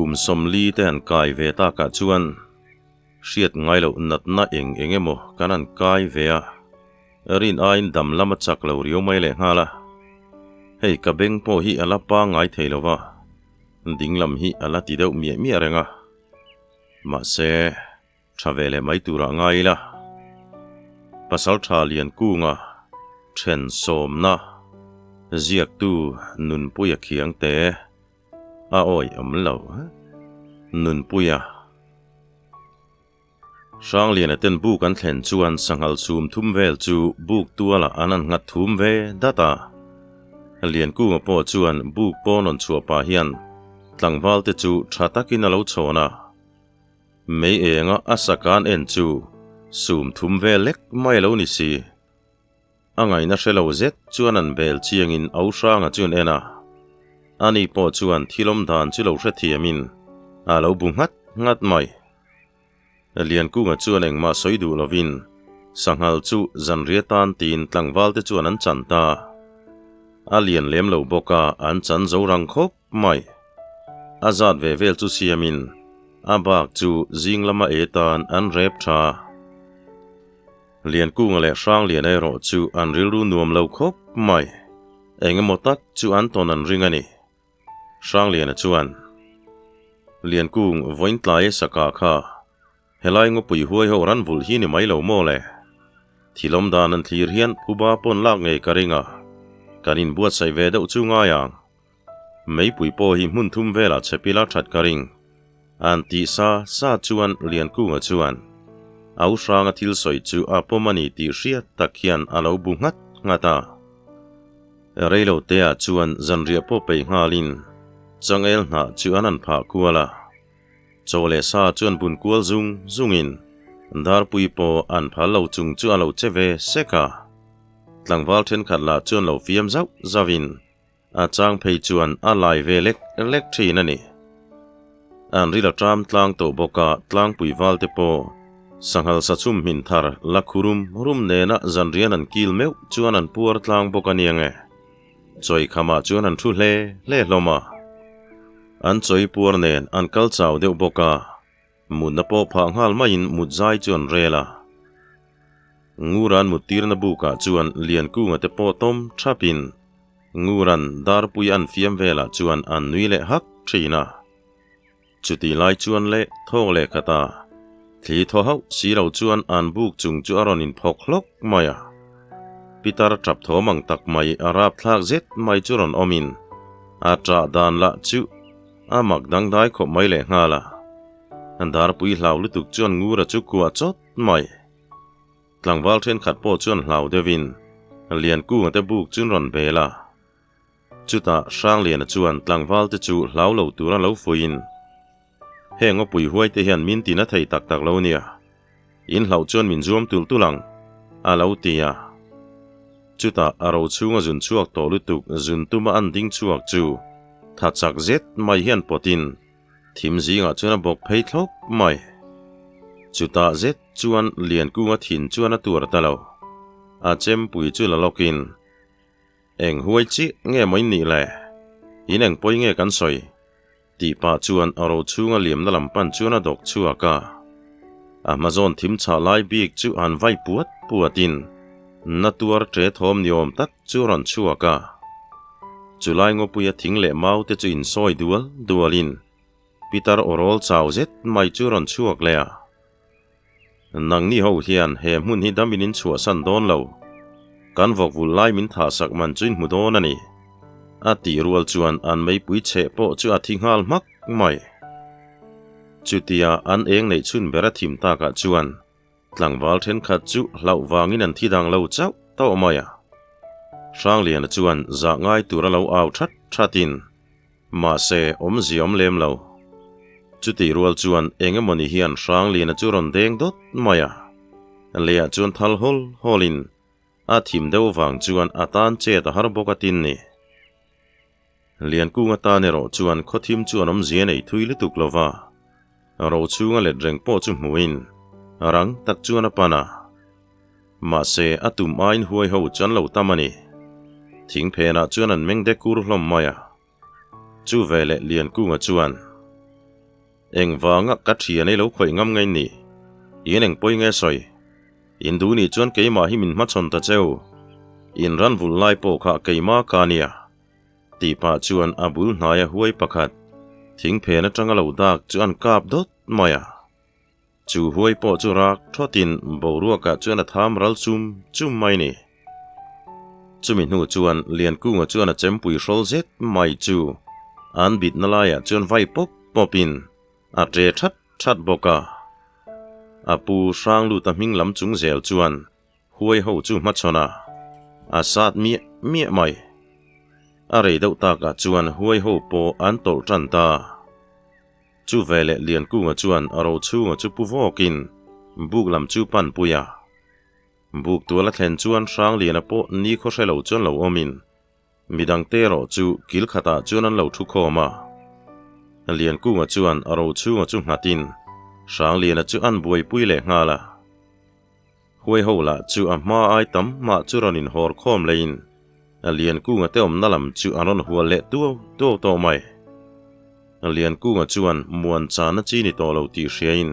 Kum 40 te han kai ve takah chuan hriat ngai loh natna eng eng emaw kan han kai ve a, rin aiin dam lam a chak lo riau mai leh nghal a. Hei ka beng pawh hi a la pangngai thei lo va, ding lam hi a la ti deuh miah miah reng a. Mahse, tha ve leh mai turah ngai ila. Pasal tha lian kunga then sawmna ziaktu Nunpuia Khiangte a awi awm lo. Nunpuia Hrangliana ten buk an thlen chuan sanghal chhum thum vel chu buk tualah an an nghat thum ve dat a. Liankunga pawh chuan buk pawn rawn chhuah pah hian tlangval te chu tha takin a lo chhawn a. Mei enga a sakan en chu sum thum vel lek mai a lo ni si. A ngaihna hre lo zet chuan an bel chiangin Au Hranga chu an en a. Ani pawh chuan thil awm dan chu lo hrethiamin a lo bu nghat nghat mai. Liankunga chuan engmah sawi duh lovin sanghal chu zanriah tan tiin tlangval te chuan an chan ta. A lian lem lo bawk a, an chan zo rang khawp mai. A zat ve vel chu siamin a bak chu zing lama e tan an rep tha. Liankunga leh Hrangliana erawh chu an rilru nuam lo khawp mai. Eng emaw tak chu an tawn an ring a ni. Hrangliana chuan, Liankung vawiin tlai e saka kha, helai ngawpui huai ho ran vulh hi ni mai lo maw le? Thilawm dan an thlir hian phuba pawn lak ngei ka ring a, kan inbuatsaih ve deuh chu ngai ang. Meipui pawh hi hmun thum velah che pila that ka ring. An tih sa sa chuan Liankunga chuan, Au Hranga thil sawi chu a pawm a ni tih hriat tak hian a lo bu nghat nghat a. Reilo teah chuan zanriah pawh peih nghalin changel hnah chu an han phah kual a. Chaw leh sa chuan bun kual zung zungin darpui pawh an phal lo chung chu a lo che ve sek a. Tlangval thenkhat lah chuan lo fiam zauh zauhin a chang phei chuan a lai ve lek lek thin a ni. An ril a ṭam tlang tawh bawk a, tlangpui val te pawh sanghal sachhum hmin thar la khu rum rum nena zanrian an kil meuh chuan an puar tlang bawk a nia nge. Chawi khamah chuan an thu hle hle hlawm a. An chawi puar nen an kal chau deuh bawk a, Mutna pawh phah nghal maiin mut zai chu an rel a. Nguran mut tirna bukah chuan Liankunga te pawh tawm thapin Nguran darpui an fiam velah chuan an nui leh hak thin a. Chutih lai chuan leh thawk leh khat a, thli thaw hauh si lo chuan an buk chung chu a rawn inphawk hlawk mai a. Pitar tap thawm ang tak mai a rapthlak zet mai chu rawn awmin a ṭah dan lah chu A mak dangdai khawp mai leh nghal a, an darpui hlau lutuk chuan Ngura chu kuah chawt mai. Tlangval thenkhat pawh chuan hlau deuhin Liankunga te buk chu an rawn bel a. Chutah Hrangliana chuan tlangval te chu hlau lo tura lo fuiin, Heng awpui huai te hian min tina thei tak tak lo nia, in hlauh chuan min zuam tulh tulh ang, a lo ti a. Chutah a ro chhunga zun chhuak tawh lutuk zun tuma an ding chhuak chu tha chak zet mai hian pawtin thim zingah chuan a bawk phei thlawp mai. Chutah zet chuan Liankunga thin chuan a tuar ta lo. A chempui chu la lawkin, Eng huai chiah nge maw in nih le? In eng pawi nge kan sawi? Tih pah chuan a ro chhunga liamna lam pan chuan a dawk chhuak a. A hmazawn thim chhah lai bik chu han vai puat puatin na tuar ṭe thawm ni awm tak chu a rawn chhuak a. Chulai ngawpuia thing leh mau te chu insawi dual dualin Pitar awrawl chau zet mai chu a rawn chhuak leh a. Nangni ho hian he hmun hi damin in chhuahsan dawn lo. Kan vawkvul lai min thahsak man chu in hmu dawn a ni. A tih rual chuan an meipui chheh pawh chu a thi nghal hmak mai. Chutia an eng neih chhun ber a thim takah chuan tlangval thenkhat chu hlauh vangin an thi dang lo chauh tawh mai a. Hrangliana chuan zah ngai tur a lo au that thatin Mahse, awmzia awm lem lo. Chutih rual chuan eng emawni hian Hrangliana chu rawn deng dawt mai a. Leiah chuan thal hawl hawlin a thim deuh vang chuan a tan chet a har bawk a tin ni. Liankunga tan erawh chuan khawthim chuan awmzia nei thui lutuk lo va, ro chhunga let reng pawh chu hmuhin rang tak chuan a pan a. Mahse, a tum aiin huai ho chuan lo tam a ni. Thing phenah chuan an meng dek kur hlawm mai a. Chu veleh Liankunga chuan. Engvanga ka thian ei lo khawih ngam nge ni? In eng pawi nge sawi? In duh nih chuan keimah hi min hmachhawn ta cheu. In ran vulh lai pawh kha keimah ka nia. Tih pah chuan a bul hnaia huai pakhat thing phen atanga lo dak chu an kap dawt mai a. Chu huai pawh chu rak thawtin boruakah chuan a tham ral chum chum mai ni. Chumi hnu chuan Liankunga chuan a chempui hrawl zet mai chu an bitna laiah chuan vai pawp pawpin a ṭe that that bawk a. A pu Hrangluta hming lam chung zel chuan Huai ho chu hmachhawn a, a sat miah miah mai. A rei deuh takah chuan huai ho pawh an tawlh tan ta. Chu veleh Liankunga chuan a ro chhunga chu pu vawkin buk lam chu pan pui a. Buk tual a thlen chuan Hrangliana pawh ni khaw hre lo chuan lo awmin midangte erawh chu kil khatah chuan an lo thu khawm a. Liankunga chuan a ro chhunga chu nghatin Hrangliana chu an buaipui leh nghal a. Huai ho lah chu a hma ai tam mah chu rawn inhawr khawm leiin a Liankunga te awmna lam chu an rawn hual leh tuau tuau tawh mai. Liankunga chuan muan chana chi ni tawh lo tih hriain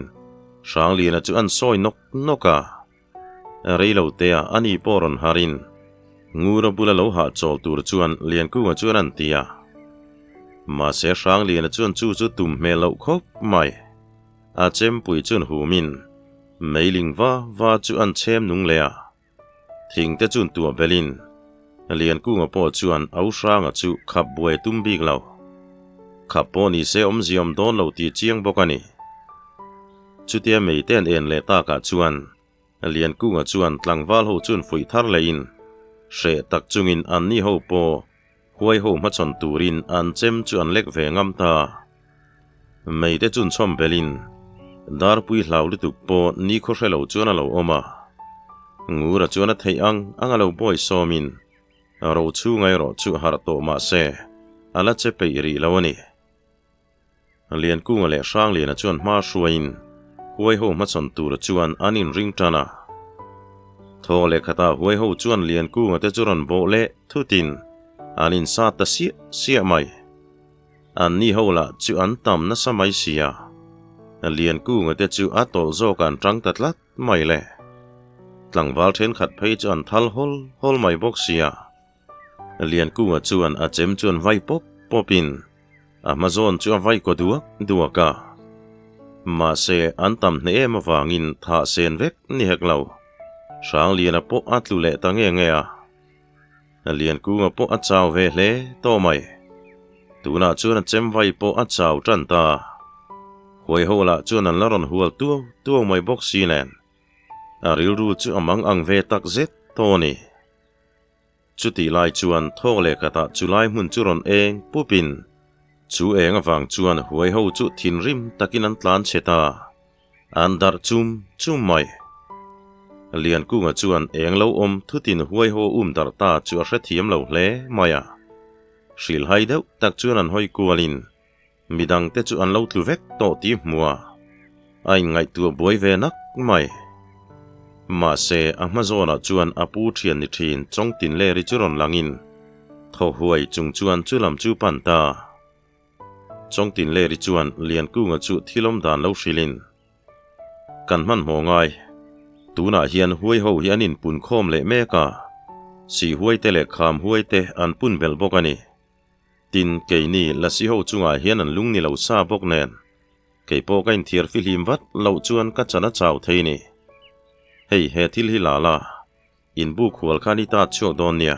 Hrangliana chu an sawi nawk nawk a. Reilo tea a ni pawh rawn harin Ngura bula lo hahchawl tur chuan Liankunga chuan an ti a. Mahse Hrangliana chuan chu chu tum hmel loh khawp mai. A chempui chuan humin Meiling va va chu an chhem nung leh a, thing te chuan tuah belhin Liankunga pawh chuan au hranga chu khap buai tum bik lo. Khap pawh ni se awmzia awm dawn lo tih chiang bawk a ni. Chutia mei te an en leh takah chuan Liankunga chuan tlangval ho chuan fuih thar lehin hreh tak chungin anni ho pawh Huai ho hmachhawn turin an chem chu an lek ve ngam ta. Mei te chun chhawm belin Darpui hlau lutuk pawh ni khaw hre lo chuan a lo awm a. Ngura chuan a theih ang ang a lo bawi sawmin ro chhunga erawh chu harh tawh mah se a la che peih rih lo a ni. Liankunga leh Hrangliana chuan hma hruaiin huai ho hmachhawn tura chuan an inring tan a. Thaw leh khatah huai ho chuan Liankunga te chu rawn bawh leh thutin an insat ta siah siah mai. An ni ho lah chu an tam nasa mai si a, Liankunga te chu a tawlh zawk an tang ta tlat mai le. Tlangval thenkhat phei chu an thal hawl hawl mai bawk si a. Liankunga chuan a chem chuan vai pawp pawpin a hma zawn chu a vai kaw duak duak a. Mahse, an tam hneh em avangin thah sen vek ni hek lo. Hrangliana pawh a tlu leh ta nge nge a. Liankunga pawh a chau ve hle tawh mai. Tunah chuan a chem vai pawh a chau tan ta. Huai ho lah chuan an la rawn hual tuau tuau mai bawk si nen. A rilru chu a mang ang ve tak zet tawh a ni. Chutih lai chuan thawk leh khatah chu lai hmun chu rawn eng pupin chu eng avang chuan huai ho chu thinrim takin an tlan chhe ta, an darh chum chum mai. Liankunga chuan eng lo awm thutin huai ho um darh ta chu a hrethiam lo hle mai a. Hrilhhai deuh tak chuan an hawi kualin Midangte chu an lo tlu vek tawh tih hmuh a, a inngaihtuah buai ve nak mai. Mahse, a hma zawnah chuan a pu thian ni thin Chawngtinleri chu rawn langin thaw huai chung chuan chu lam chu pan ta. Chawngtinleri chuan Liankunga chu thil awm dan lo hrilhin, Kan hmanhmawh ngai. Tunah hian huai ho hi an inpunkhawm leh mek a, sihhuaite leh khamhuaite an pun belh bawk a ni. Tin, keini Lasi ho chungah hian an lung ni lo sa bawk nen, kei pawh ka inthiar fihlim vat loh chuan ka chan a chau thei ni. Hei, he thil hi la la, in buk hual khan i ta chhuak dawn nia.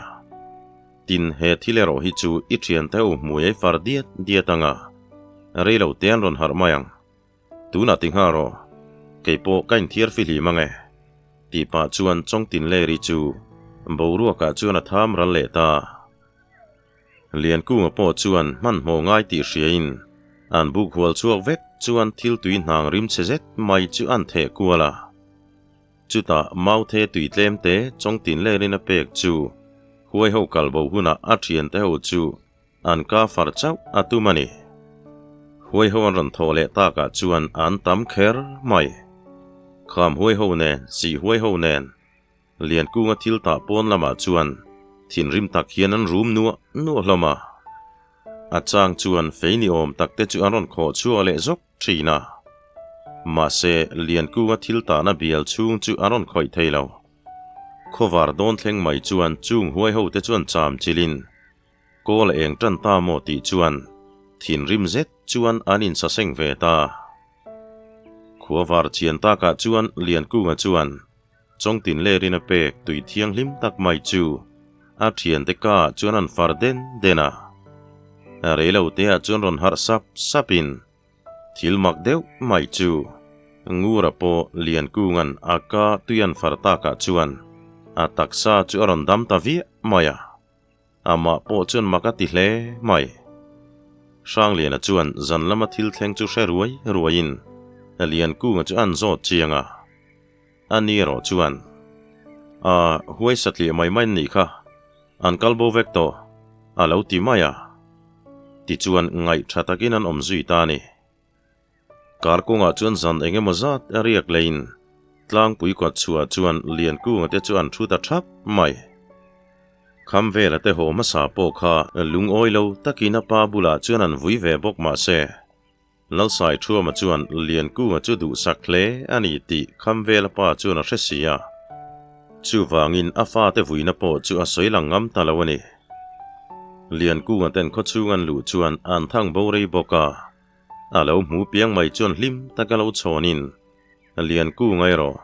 Tin, he thil erawh hi chu i thiante ho hmui ei far diat diat anga, rei lo te an rawn harh mai ang. Tunah ti nghal rawh, kei pawh ka inthiar fihlim ang e, tih pah chuan Chawngtinleri chu boruakah chuan a tham ral leh ta. Liankunga pawh chuan hmanhmawh ngai tih hriain an buk hual chhuak vek chuan thil tui hnang rim chhe zet mai chu an theh kual a. Chutah Mauthe tui tlem te Chawngtin lerin a pek chu huai ho kal bo hunah a thiante ho chu an ka far chauh a tum a ni. Huai ho an rawn thawh leh takah chuan an tam kher mai. Kham huai ho nen, sih huai ho nen Liankunga thil tah pawn lamah chuan thinrim tak hian an rum nuah nuah hlawm a. A chang chuan fei ni awm tak te chu an rawn khawh chhuak leh zawk thin a. Mahse, Liankunga thil tahna bial chhung chu an rawn khawih thei lo. Khawvar dawn thleng mai chuan chung huai ho te chuan cham chilhin kawl a eng tan ta maw tih chuan thinrim zet chuan an insaseng ve ta. Khuavar chian takah chuan Liankunga chuan Chawngtin lerin a pek tui thianghlim tak mai chu a thiante ka chuan an far den den a. Rei lo te ah chuan rawn harh sap sap in thil mak deuh mai chu Ngura pawh Liankunga'n a ka tui an far takah chuan a taksa chu a rawn dam ta viah mai a. Amah pawh chuan mak a ti hle mai. Hrangliana chuan zan lama thil thleng chu hre ruai ruaiin Liankunga chu a an zawt chiang a. A ni erawh chuan, A, huai satliah mai mai an nih kha, an kal bo vek tawh, a lo ti mai a. Tichuan ngaih tha takin an awm zui ta a ni. Kar kawngah chuan zan eng emaw zat a riak leiin tlangpui kawt chhuah chuan Liankunga te chu an thu ta thap mai. Kham vela te haw hmasa pawh kha lungawi lo takin a pa bulah chuan an vui ve bawk mahse, Lalsai Thuama chuan Liankunga chu duhsak hle a ni tih Khamvela pa chuan a hre si a. Chuvangin a fate vuina pawh chu a sawi lang ngam ta lo a ni. Liankunga ten khawchhung an luh chuan an thang bo rei bawk a. A lo hmu piang mai chuan hlim taka lo chhawnin Liankunga erawh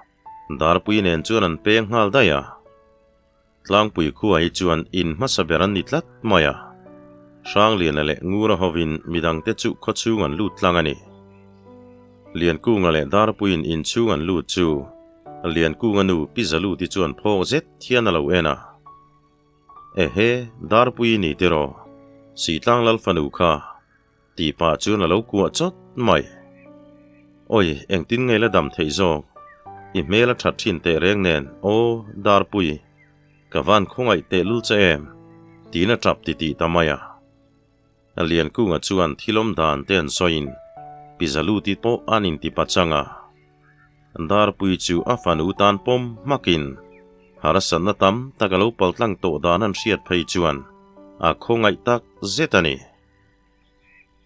Darpui nen chuan an peng nghal daih a. Tlangpui khua hi chuan in hmasa ber an ni tlat mai a, Hrangliana leh Ngura hovin midangte chu khawchhung an lut tlang a ni. Liankunga leh Darpuiin inchhung an lut chu Liankunga nu Pi Zaluti chuan phawk zet hian a lo en a. Ehe, Darpui i ni tiraw? Sitlang Lal fanu kha tih pah chuan a lo kuah chawt mai. Awi, engtin nge la dam theih zawk? I hmel a that thin teh reng nen, aw, Darpui, ka van khawngaih teh lul che em? tiin a tap titih ta mai a. A Liankunga chuan thilawm dan te an sawiin Pizaluti pawh an inti pachang a. Darpui chu a fanu tan pawm hmakin harsatna tam tak a lo paltlang tawh dan an hriat phei chuan a khawngaih tak zet a ni.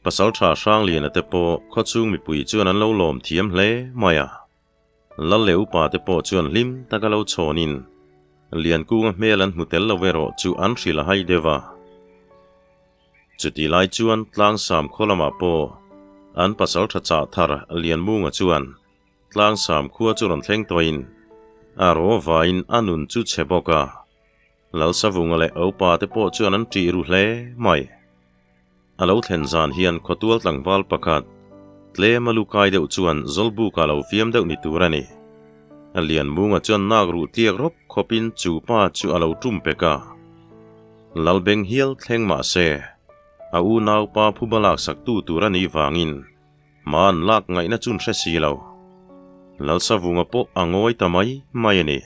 Pasalṭha Hrangliana te pawh khawchhung mipui chuan an lo lawm thiam hle mai a. Lal leh upa te pawh chuan hlim taka lo chhawnin Liankunga hmel an hmu tel lo erawh chu an hrilh a hai deuh a. Chutih lai chuan Tlangsam khaw lamah pawh an pasalṭha chah thar Lianmunga chuan Tlangsam khua chu rawn thleng tawhin a raw vaiin a nun chu chhe bawk a. Lalsavunga leh Opa te pawh chuan an ṭih ru hle mai. A lo thlen zan hian khawtual tlangval pakhat, tlem a lu kai deuh chuan Zawlbuk ah lo fiam deuh ni tur a ni. A Lianmunga chuan nak ruh tliak rawp khawpin chu pa chu a lo tum pek a. Lalbeng hial thleng mah se, a unaupa phuba laksaktu tur a nih vangin hma an lak ngaihna chun hre si lo. Lalsavunga pawh a ngawi ta mai mai a ni.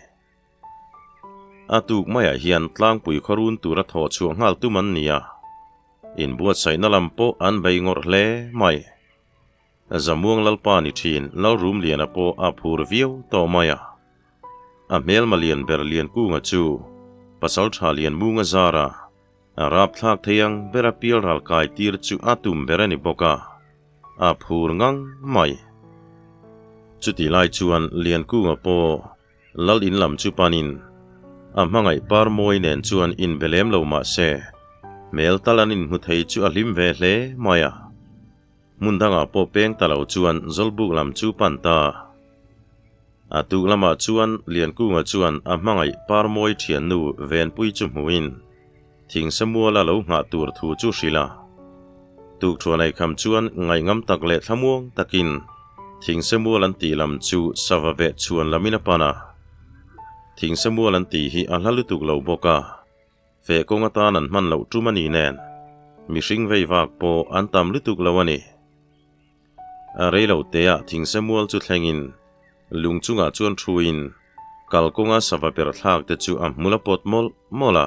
A tuk maiah hian tlangpui khawrun tura thawh chhuah nghal tum an ni a, inbuatsaihna lam pawh an bei ngawrh hle mai. Zamuang Lalpa ni thin Lalrumliana pawh a phur viau tawh mai a. A hmelma lian ber Liankunga chu Pasaltha Lianmunga zara a rapthlak thei ang bera pial ral kai tir chu a tum ber a ni bawk a, a phur ngang mai. Chutih lai chuan Liankunga pawh Lal in lam chu panin a hmangaih par mawi nen chuan inbe lem lo mah se, hmel tal an inhmu thei chu a hlim ve hle mai a. Hmun dangah pawh peng ta lo chuan Zawlbuk lam chu pan ta. A tuk lamah chuan Liankunga chuan a hmangaih par mawi thiannu Venpui chu hmuin Thingsamuala lo nghah tur thu chu hrilh a. Tukṭhuan eikham chuan ngaihngam tak leh thlamuang takin Thingsamual an tih lam chu sava veh chhuan lamin a pan a. Thingsamual an tih hi a hla lutuk lo bawk a, feh kawng atan an hman loh tum a ni nen, mihring vei vak pawh an tam lutuk lo a ni. A rei lo teah Thingsamual chu thlengin lung chungah chuan thuin kalkawnga sava per thlak te chu a hmul a pawt mawlh mawlh a.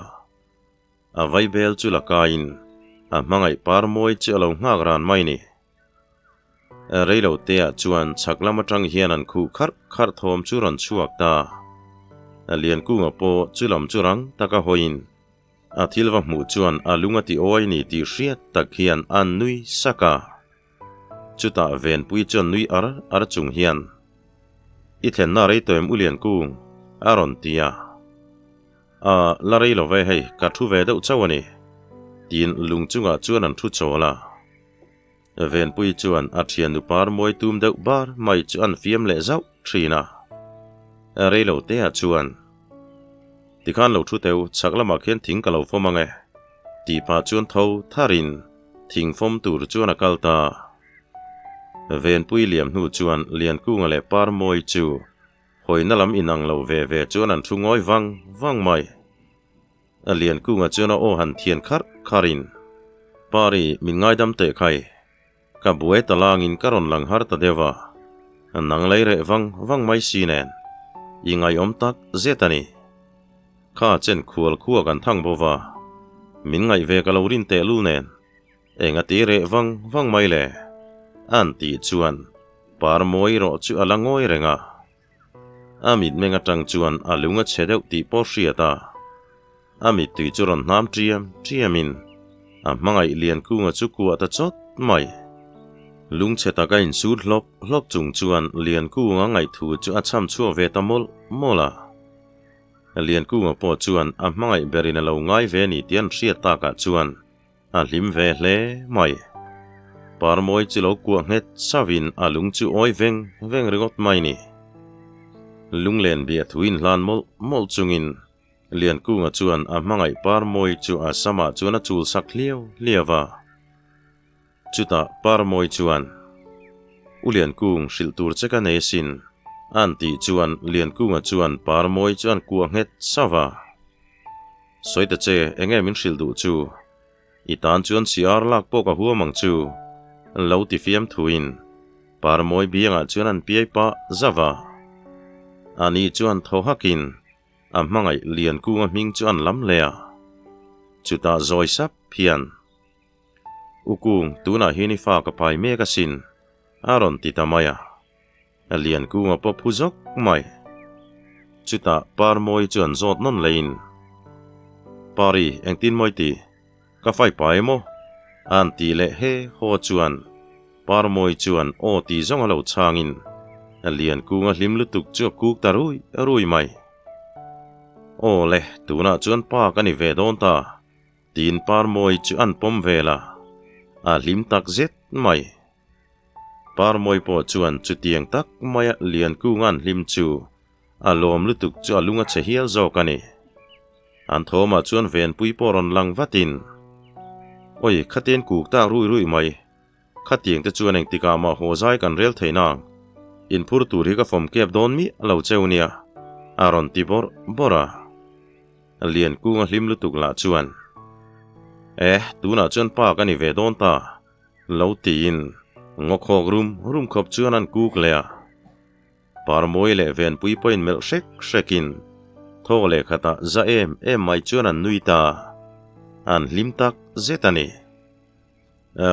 A vaibel chu la kaiin a hmangaih par mawi chu a lo nghak ran mai ni. Rei lo teah chuan chhak lam atang hian an khuh kharh kharh thawm chu rawn chhuak ta. Liankunga pawh chu lam chu rang taka hawiin. A thil va hmuh chuan a lung a ti awi ni tih hriat tak hian a nui sak a. Chutah Venpui chuan nui ar ar chung hian, I thlenna rei tawh em U Liankung? a rawn ti a. A, la rei lo ve hei, ka thu ve deuh chauh a ni, tiin lung chungah chuan an thu chawl a. Venpui chuan a thiannu par mawi tum deuh bar mai chu an fiam leh zauh thin a. Rei lo te ah chuan, Tikhan lo thu teu, chhak lamah khian thing ka lo fawm ang e, tih pah chuan tho tharin thing fawm tur chuan a kal ta. Venpui liam hnu chuan Liankunga leh Parmawi chu hawina lam inang lo ve ve chuan an thu ngawi vang vang mai. A lian kunga chuan a aw han thian kharh kharhin, Pari, min ngaidam teh khai. Ka buai ta langin ka rawn lang har ta deuh a, nang lei reh vang vang mai si nen, i ngaihawm tak zet a ni. Kha chen khual khua kan thang bo va, min ngaih ve ka lo rin tehlul nen, eng a ti reh vang vang mai le? A'n tih chuan Parmawi rawh chu a la ngawi reng a. A mitmeng atang chuan a lung a chhe deuh tih pawh hriat a, a mittui chu rawn hnam ṭiam ṭiamin a hmangaih Liankunga chu kuah ta chawt mai. Lungchhe taka insut hlawp hlawp chung chuan Liankunga ngaihthu chu a chham chhuak ve ta mawlh mawlh a. Liankunga pawh chuan a hmangaih berin a lo ngai ve ni tih an hriat takah chuan A hlim ve hle mai. Parmawi chu lo kuah nghet sauhin a lung chu awi veng veng ringawt mai ni. Lunglen biah thu inhlan mawlh mawlh chungin Liankunga chuan a hmangaih Parmawi chu a samah chuan a chul sak hliau hliau a. Chutah Parmawi chuan, U Liankung hrilh tur che ka nei asin, a'n tih chuan Liankunga chuan Parmawi chu a'n kuah nghet sauh a. Sawi ta che, enge min hrilh duh chu? I tan chuan CR lak pawh ka huam ang chu, lo ti fiam thuin Parmawi biangah chuan an piai pah zauh a. Ani chuan thaw hakin a hmangaih Liankunga hming chu an lam leh a. Chutah zawi sap hian, U Kung, tunah hian i fa ka pai mek asin, a rawn ti ta mai a. A lian kunga pawh phu zawk mai. Chutah Parmawi chu an zawt nawn leiin, Pari, engtin mawi ti? Ka fai pai emaw? A'n tih leh he haw chuan Parmawi chuan aw ti zawng a lo chhangin a lian kunga hlim lutuk chu a kuk ta rui rui mai. Aw le, tunah chuan pa ka ni ve dawn ta. Tiin Parmawi chu an pawm vel a, a hlim tak zet mai. Parmawi pawh chuan chutiang tak maia Liankunga an hlim chu a lawm lutuk chu a lung a chhe hial zawk a ni. An thawmah chuan Venpui pawh rawn lang vatin, Awi, khatian kuk tak rui rui mai, khatiang te chuan engtikah mah haw zai kan rel thei nang, inphur tur hi ka fawm kep dawn miah lo cheu nia, a rawn ti bawrh bawrh a. Liankunga hlim lutuk lah chuan, Eh, tunah chuan pa ka ni ve dawn ta. Lo tiin ngaw khawk rum rum khawp chuan an kuk leh a. Parmawi leh Venpui pawhin melh hrek hrekin thawk leh khatah za em em mai chuan an nui ta. An hlim tak zet a ni.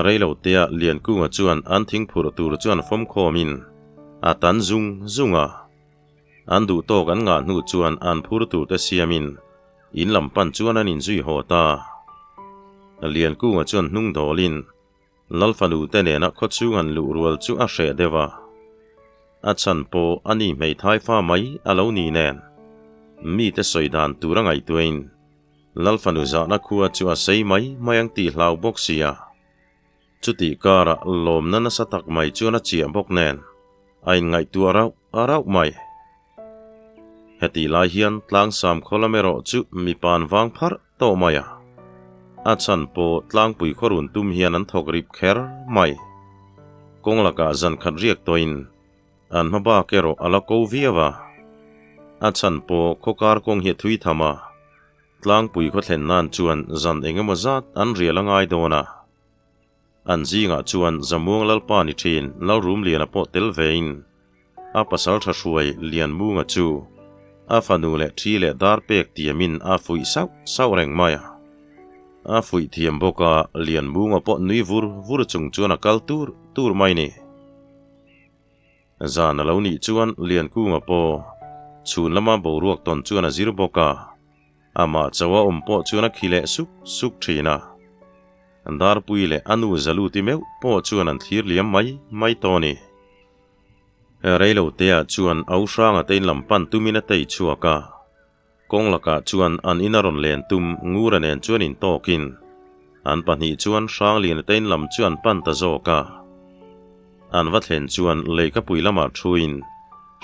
Reilo tea Liankunga chuan an thingphurh tur chuan fawmkhawmin a tan zung zung a. An duh tawk an ngah hnu chuan an phur turte siamin in lam pan chuan an inzui haw ta. Liankunga chuan hnung dawlin Lalfanu te nena khawchhung an luh rual chu a hreh deuh a. A chhan pawh a ni hmeithai fa mai a lo ni nen mite sawi dan tur a ngaihtuahin Lalfanu zahna khua chu a sei mai mai ang tih hlau bawk sia. Chutih karah lawmna nasa tak mai chuan a chiah bawk nen a inngaihtuah rauh rauh mai. Hetih lai hian tlangsam khaw lam erawh chu mipa an vang pharh tawh mai a. A chhan pawh tlangpui khaw run tum hian an thawk rip kher mai. Kawng lakah zan khat riak tawhin an hma bak erawh a la ko viau a. A chhan pawh khaw kar kawng hi a thui tham a. Tlangpui khaw thlen nan chuan zan eng emaw zat an rial a ngai dawn a. An zingah chuan Zamuang Lalpa ni thin Lalrumliana pawh tel vein a pasal tha hruai Lianmunga chu a fanu leh thi leh dar pek tiamin a fuih sauh sauh reng mai a. A fuih thiam bawk a, Lianmunga pawh nui vur vur chung chuan a kal tur tur mai ni. Zan a lo nih chuan Liankunga pawh chhun lama boruak tawn chuan a zir bawk a. Amah chauh a awm pawh chuan a khi leh suk suk thin a. Darpui leh a nu Zaluti meuh pawh chuan an thlir liam mai mai tawh a ni. Reilo teah chuan Au Hranga te in lam pan tumin a tei chhuak a. Kawng lakah chuan an in a rawn len tum Ngura nen chuan intawkin an pahnih chuan Hrangliana te in lam chu an pan ta zawk a. An va thlen chuan leikapui lamah thuin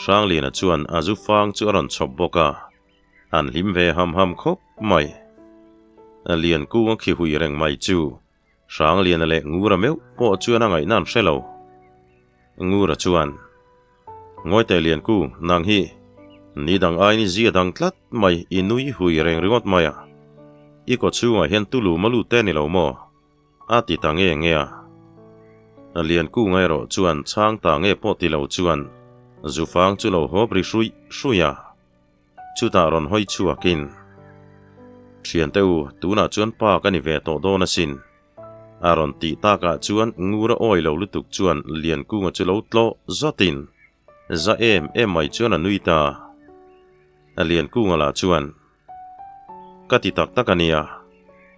Hrangliana chuan a zu fang chu a rawn chhawp bawk a. An hlim ve ham ham khawp mai. Liankung a khi hui reng mai chu Hrangliana leh Ngura meuh pawh chuan a ngaihna an hre lo. Ngura chuan, Ngawi teh Liankung, nang hi ni dang aiin i zia dang tlat mai, i nui hui reng ringawt mai a. I kaw chhungah hian tulu malu te ni lo maw? A ti ta nge nge a. Liankung erawh chuan chhang ta nge pawh ti lo chuan Zufang chu lo hawp ri hruih hruih a. Chutah rawn hawi chhuakin, Thiante u, tunah chuan pa ka ni ve tawh dawn asin. A rawn tih takah chuan Ngura awi lo lutuk chuan Liankunga chu lo tlawh zawtin, za em em mai chuan a nui ta. Liankunga lah chuan, Ka ti tak tak a nia,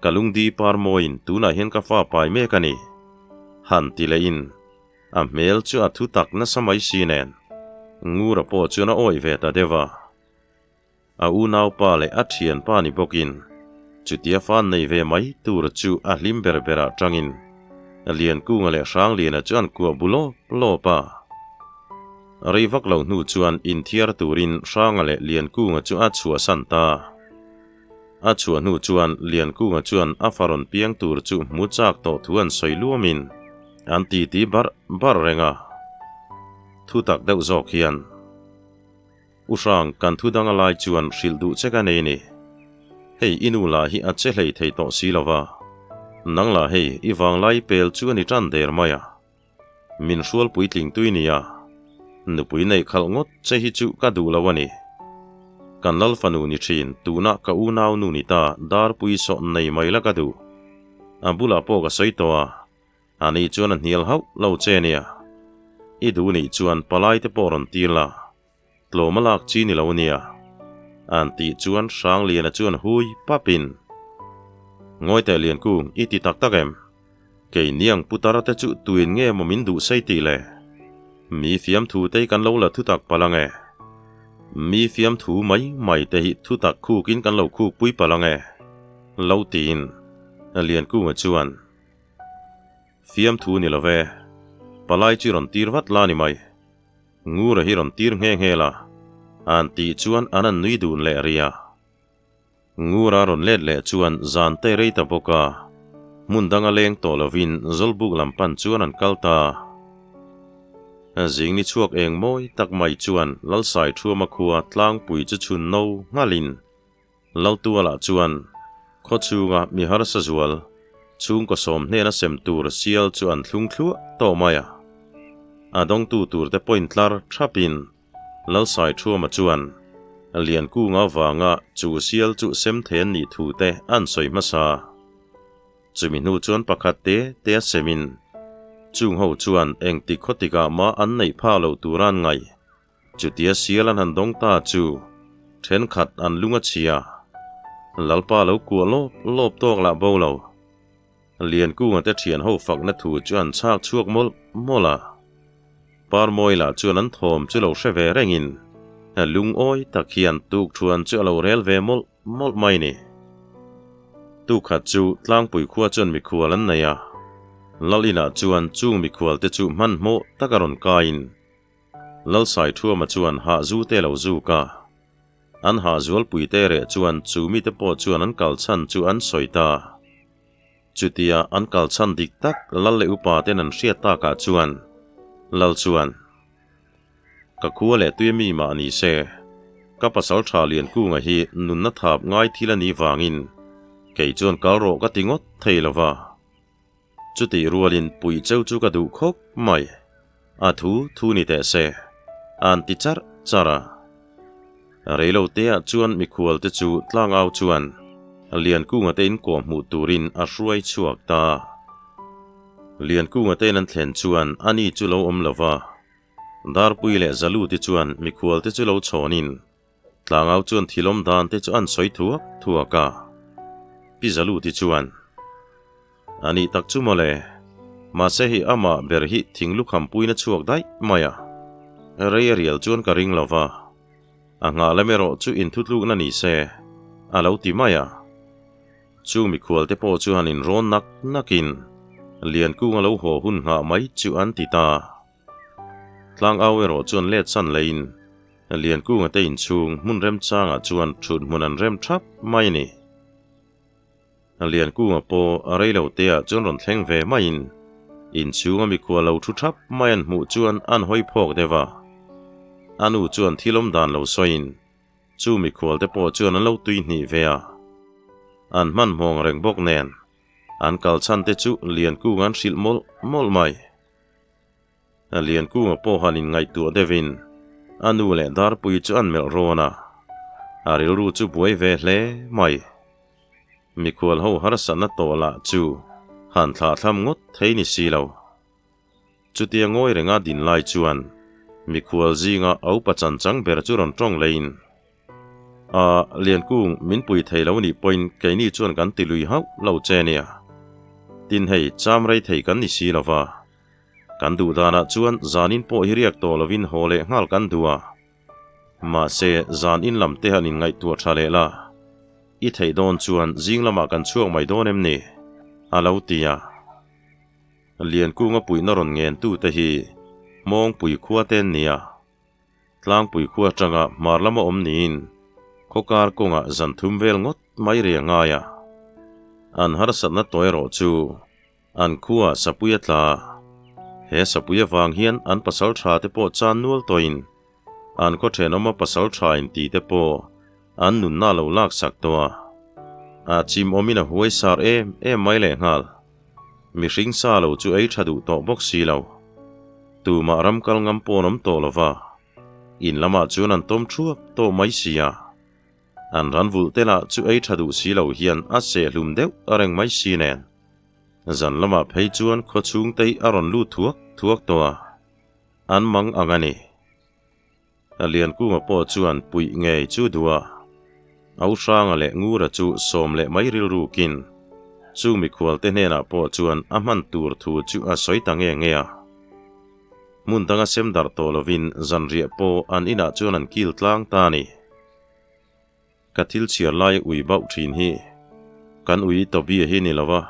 ka lungdi par mawiin tunah hian ka fa pai mek a ni. Han ti lehin, A hmel chu a thu tak nasa mai si nen, Ngura pawh chuan a awih ve ta deuh a. A unaupa leh a thianpa ni bawkin chutia fan nei ve mai tur chu a hlim ber berah tangin Liankunga leh Hrangliana chu an kuah bu lawp lawp a. Rei vak lo hnu chuan inthiar turin Hranga leh Liankunga chu a chhuahsan ta. A chhuah hnu chuan Liankunga chuan a fa rawn piang tur chu hmu chak tawh thu an sawi luamin an titi barh barh reng a. Thu tak deuh zawk hian, U Hrang, kan thu dang a lai chuan hrilh duh che ka nei ni. Hei i nu lah hi a che hlei thei tawh si lo va, nang lah hei i vanglai pel chu a ni tan der mai a. Min hrual puitling tui nia, nupui neih khalh ngawt che hi chu ka duh lo a ni. Kan lal fanu ni thin, tunah ka unau nu ni ta darpui sawh nei mai la ka duh. A bulah pawh ka sawi tawh a, ani chuan a hnial hauh lo che nia. I duh nih chuan palai te pawh rawn tir la, tlawm a lak chi ni lo nia. An tih chuan Hrangliana chuan hui papin, Ngawi teh Liankung, i ti tak tak em? Kei niang putar te chu tuin nge maw min duh sei tih le? Mi fiamthu te hi kan lo la thutak palh ang e. Mi fiamthu mai mai te hi thutak khukin kan lo khuk pui palh ang e. Lo tiin Liankunga chuan, Fiamthu ni lo ve, palai chu rawn tir vat la ni mai. Ngura hi rawn tir nghe nghe la, an tih chuan an an nui dun leh rih a. Ngura rawn let leh chuan zan te rei ta bawk a, hmun danga leng tawh lovin Zawlbuk lam pan chuan an kal ta. Zing ni chhuak eng mawi tak mai chuan Lalsai Thuama khua tlangpui chu chhun no nghalin Laltualah chuan khaw chhunga mi harsa zual chhungkaw sawm hnena sem tur sial chu an thlung thluah tawh mai a. A dawngtu turte pawhin tlar thapin Lalsai Thuama chuan Liankunga vanga chu sial chu sem thei an nih thu te an sawi hmasa. Chumi hnu chuan pakhat te te a semin chung ho chuan engtik khaw tikah mah an neih phah loh tur an ngaih. Chutia sial an han dawng ta chu thenkhat an lung a chhia. Lalpa lo kuah lawp lawp tawk lah bo lo. Liankunga te thian ho fakna thu chu an chhak chhuak mawlh mawlh a. Parmawi lah chuan an thawm chu lo hre ve rengin lungawi tak hian tukthuan chu a lo rel ve mawlh mawlh mai ni. Tukhat chu tlangpui khua chuan mikhual an nei a. Lal inah chuan chung mikhual te chu hmanhmawh tak a rawn kaiin Lalsai Thuama chuan hah zu te lo zuk a. An hah zualpui te reh chuan chu mite pawh chuan an kal chhan chu an sawi ta. Chutia an kal chhan dik tak Lal leh upa ten an hriat takah chuan Lal chuan, Ka khua leh tui mi mah ni se, ka pasal tha Liankunga hi nunna thap ngai thil a nih vangin kei chuan kal rawh ka ti ngawt thei lo va. Chutih rualin pui cheu chu ka duh khawp mai. A thu thu ni teh se, an ti charh charh a. Reilo teah chuan mikhual te chu tlangau chuan Liankunga te in kawh hmuh turin a hruai chhuak ta. Liankunga te in an thlen chuan ani chu lo awm lo va. Darpui leh Zalu te chuan mikhual te chu lo chhawnin. Tlangau chuan thilawm dan te chu an sawi thuak thuak a. Pi Zaluti chuan, A nih tak chu mawle, mahse hei amah ber hi thing lukham puiin a chhuak daih mai a, rei a rial chuan ka ring lo va, a nghah lam erawh chu inthutlukna ni se, a lo ti mai a. Chu mikhual te pawh chu han inrawn nak nakin Liankunga lo haw hun nghah mai chu an ti ta. Tlangau erawh chuan let san leiin Liankunga te inchhung hmun remchangah chuan thut hmun an rem thap mai a ni. Liankunga pawh a rei lo teah chuan rawn thleng ve maiin inchhunga mikhua lo thu thap mai an hmuh chuan an hawi phawk deuh a. A nu chuan thil awm dan lo sawiin chu mikhual te pawh chuan an lo tui hnih ve a. An hmanhmawng reng bawk nen an kal chhan te chu Liankunga an hrilh mawlh mawlh mai. Liankunga pawh han inngaihtuah deuhin a nu leh Darpui chu an melh rawn a, a rilru chu buai ve hle mai. Mikhual ho harsatna tawh lah chu han thlahthlam ngawt thei ni si lo. Chutia ngawi renga din lai chuan mikhual zinga aupa chanchang ber chu rawn tawng leiin, A, Liankung, min pui thei lo nih pawhin keini chuan kan ti lui hauh lo che nia. Tin hei, cham rei thei kan ni si lo va. Kan duh danah chuan zanin pawh hi riak tawh lovin haw leh nghal kan duh a. Mahse, zan in lam te han inngaihtuah tha leh la. I theih dawn chuan zing lamah kan chhuak mai dawn em ni? A lo ti a. Liankunga puihna rawn ngentute hi Hmawngpui khua te an ni a. Tlangpui khua atanga hmar lama awm niin khawkar kawngah zan thum vel ngawt mai ri a ngai a. An harsatna tawh erawh chu an khuaa sapui a tla. He sapui avang hian an pasal tha te pawh chan nual tawhin an khaw thenawma pasal tha in ti te pawh an nunna lo laksak tawh a. A chim awmin a huai sar em em mai lehnghal. Mihring sa lo chu ei tha duh tawh bawk si lo. Tumah ram kal ngam pawn awm tawh lo va, in lamah chuan an tawm thuap tawh mai si a. An ran vulh te lah chu ei tha duh si lo hian a seh hlum deuh a reng mai si nen. Zan lamah phei chuan khaw chhung te hi a rawn lut thuak thuak tawh a, an mang ang a ni. Liankunga pawh chuan puih ngei chu duh a, Auhranga leh Ngura chu sawm leh mai rilrukin chu mikhualte hnenah pawh chuan a hman tur thu chu a sawi ta nge nge a. Hmun danga sem darh tawh lovin zanriah pawh an inah chuan an kil tlang ta a ni. Ka thil chhiar lai ui bauh thin hi kan ui Toby hi ni lo va,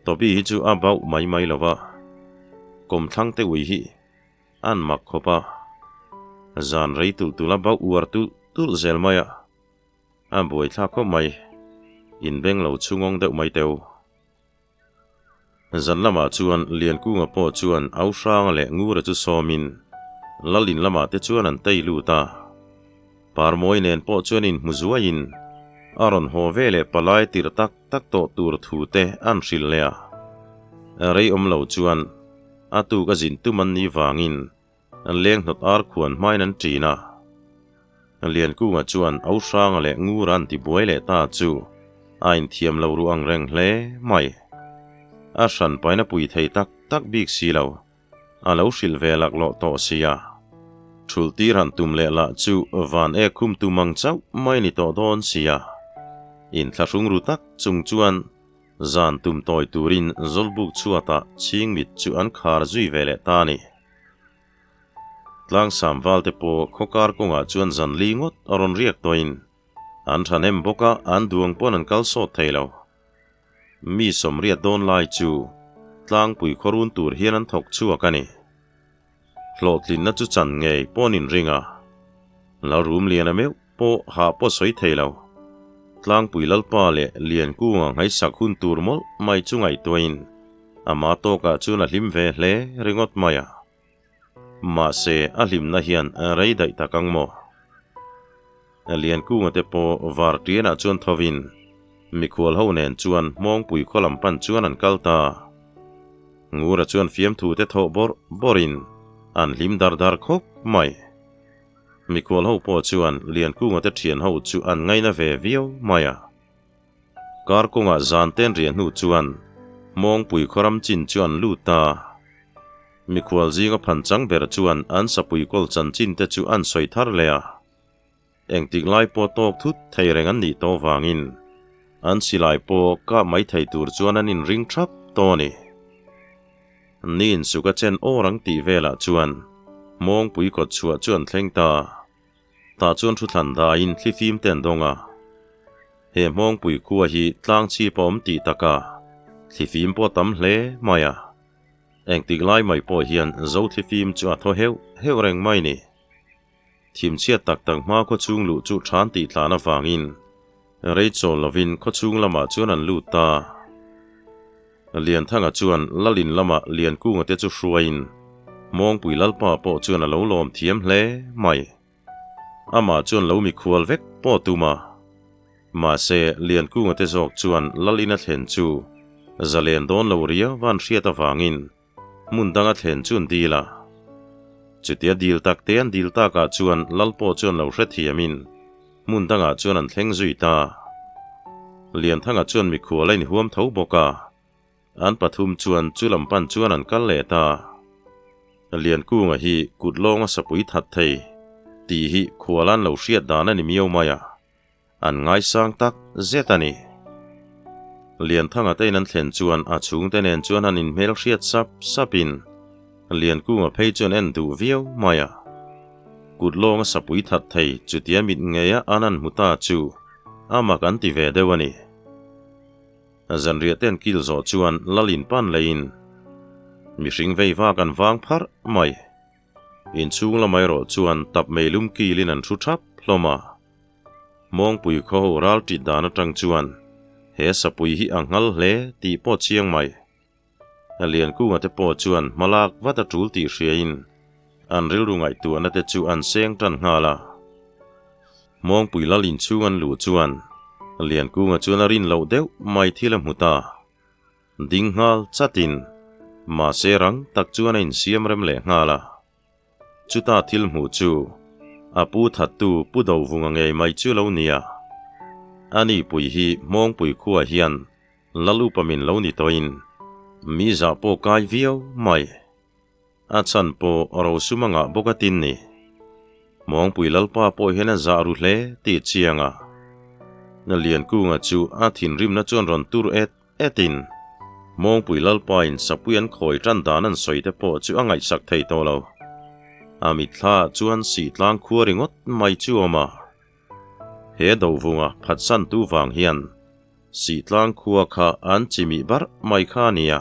Toby hi chu a bauh mai mai lo va, kawmthlang te ui hi An mak khawp a, zan rei tulh tulh a bauh uar tulh tulh zel mai a, a buaithlak khawp mai, inbeng lo chhungawng deuh mai teu. Zan lamah chuan Liankunga pawh chuan Auhranga leh Ngura chu sawmin Lalin lamah te chuan an tei lut a, Parmawi nen pawh chuan inhmu zuaiin a rawn haw ve leh palai tirh tak tak tawh tur thu te an hrilh leh a, rei awm lo chuan A tuk a zin tum an nih vangin leng hnawt ar khuan hmain an ṭin a. Liankunga chuan Auhranga leh Ngura an ti buai leh ta chu a inthiam lo ruh ang reng hle mai. A hran paina pui thei tak tak bik si lo, a lo hrilh ve laklawh tawh si a. Thulh tir han tum leh lah chu van ek khum tum ang chauh mai ni tawh dawn si a. Inthlahrung ru tak chung chuan Zan tum tawi turin Zawlbuk chhuatah chhingmit chu an khar zui ve leh ta a ni. Tlangsam valte pawh khawkar kawngah chuan zan li ngawt a rawn riak tawhin an thahnem bawk a, an duang pawn an kal sawt thei lo. Mi sawmriat dawn lai chu tlangpui khawrun tur hian an thawk chhuak a ni. Hlawhtlinna chu chan ngei pawn inring a, Lalrumliana meuh pawh hah pawh sawi thei lo. Tlangpui Lalpa leh Liankunga ngaihsak hun tur mawlh mai chu ngaihtuahin ama tawkah chuan a hlim ve hle ringawt mai a. Mahse, a hlimna hian rei daih tak ang maw? Liankunga te pawh Vartianah chuan thovin mikhual ho nen chuan Hmawngpui khaw lam pan chuan an kal ta. Ngura chuan fiamthu te thawh bawrh bawrhin an hlim dar dar khawp mai. Mikhual ho pawh chuan Liankunga te thian ho chu an ngaina ve viau mai a. Kar kawngah zan ten riah hnu chuan Hmawngpui khawram chin chu an lut ta. Mikhual zinga phan chang ber chuan an sapui kawl chanchin te chu an sawi thar leh a. Engtik lai pawh tawk thut thei reng an nih tawh vangin an silai pawh kah mai thei tur chuan an inring thap tawh a ni. Ni insuk a chen awr ang tih velah chuan Hmawngpui kawt chhuah chu an thleng ta. Tah chuan thu thlan daiin thlifim te an dawng a. He Hmawngpui khua hi tlang chhip a awm tih taka thlifim pawh a tam hle mai a. Engtik lai mai pawh hian zo thlifim chu a thaw heuh heuh reng mai ni. Thimchhiat tak tak hma khawchhung luh chu than tih tlan avangin rei chawl lovin khawchhung lamah chuan an lut ta. Lianthanga chuan Lalin lama Liankunga te chu hruaiin Mawngpui Lalpa pawh chuan a lo lawm thiam hle mai. Amah chuan lo mikhual vek pawh tum a. Mahse, Liankunga te zawk chuan Lalin a thlen chu zalen dawn lo riau van hriat avangin Hmun danga thlen chu an dil a. Chutia dil tak te an dil takah chuan Lal pawh chuan lo hrethiamin hmun dangah chuan an thleng zui ta. Lianthanga chuan mikhual a inhuam tho bawk a, an pathum chuan chu lam pan chuan an kal leh ta. Liankunga hi kut lawnga sapui that thei tih hi khual an lo hriat dan a ni miau mai a. An ngaisang tak zet a ni. Lianthanga te in an thlen chuan a chhungte nen chuan an inhmel hriat sap sapin Liankunga phei chuan en duh viau mai a. Kut lawnga sapui that thei chutia mit ngeia an an hmu ta chu a mak an ti ve deuh a ni. Zanriah te an kil zawh chuan Lal in pan leiin mihring vei vak an vang pharh mai. Inchhung lamah erawh chuan tap meilum kilin an thu thap hlawm a. Mawngpui khaw ho ral ṭit dan aṭang chuan he sapui hi a nghal hle tih pawh chiang mai. Liankunga te pawh chuan hmalak vat a ṭul tih hriain an rilru ngaihtuahna te chu an seng ṭan nghal a. Mawngpui lal inchhung an luh chuan Liankunga chuan a rin loh deuh mai thil a hmu ta. Ding nghal chatin mahse rang tak chuan a insiam rem leh nghal a. Chuta thil hmuh chu a pu thattu Pu Dovunga ngei mai chu lo nia. Ani pui hi Hmawngpui khuaah hian Lal upa min lo ni tawhin mi zah pawh kai viau mai. A chhan pawh rosum a ngah bawk a tin ni. Hmawngpui Lalpa pawh hian a zah ru hle tih chiang a. Liankunga chu a thinrimna chuan rawn tur et Etin, Mawngpui Lalpain sapui an khawi tan dan an sawi te pawh chu a ngaihsak thei tawh lo. A mitthla chuan sih tlang khua ringawt mai chu awm a. He dovunga phatsan tu vang hian sih tlang khua kha an chimih barh mai kha a nia.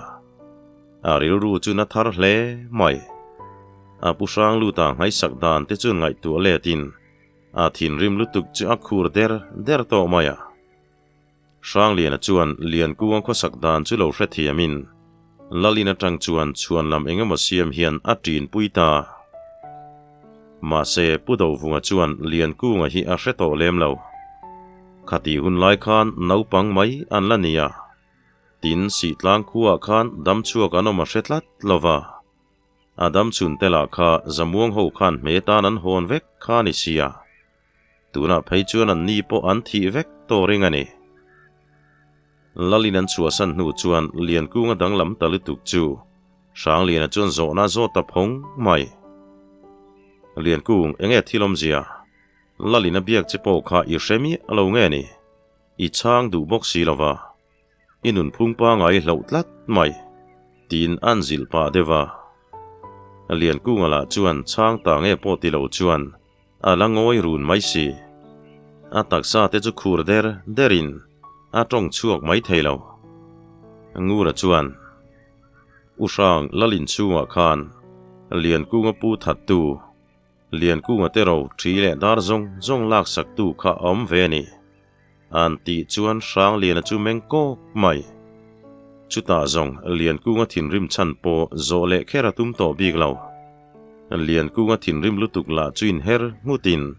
A rilru chu na thar hle mai. A pu hrang luta ngaihsak dan te chuan ngaihtuah letin a thinrim lutuk chu a khur der der tawh mai a. Hrangliana chuan Liankunga khawsak dan chu lo hrethiamin Lalin atang chuan chhuan lam eng emaw siam hian a ṭinpui ta. Mahse, Pu Dovunga chuan Liankunga hi a hre tawh lem lo. Khati hun lai khan naupang mai an la ni a, tin Sihtlang khuaah khan damchhuak an awm a hre tlat lo va. A damchhun te lah kha Zamuang ho khan hme tan an hawn vek kha a ni sia. Tunah phei chuan an ni pawh an thih vek tawh ring a ni. Lalin an chhuahsan hnu chuan Liankunga danglam ta lutuk chu Hrangliana chuan zawhna zawt ta phawng mai. Liankung, enge thil awmzia? Lalin a biak che pawh kha i hre miah lo nge ni? I chhang duh bawk si lova. I nunphung pangai hlauh tlat mai, tiin an zilh pah deuh a. Liankunga lah chuan chhang ta nge pawh ti lo chuan a la ngawi run mai si. A taksa te chu khur der derin a tawng chhuak mai thei lo. Ngura chuan, U Hrang Lalin chhungah khan Liankunga pu thattu, Liankunga te ro thi leh dar zawng zawng laksaktu kha a awm ve a ni. An tih chuan Hrangliana chu meng kawk mai. Chutah zawng Liankunga thinrim chhan pawh zawh leh kher a tum tawh bik lo. Liankunga thinrim lutuk lah chu inher nghutin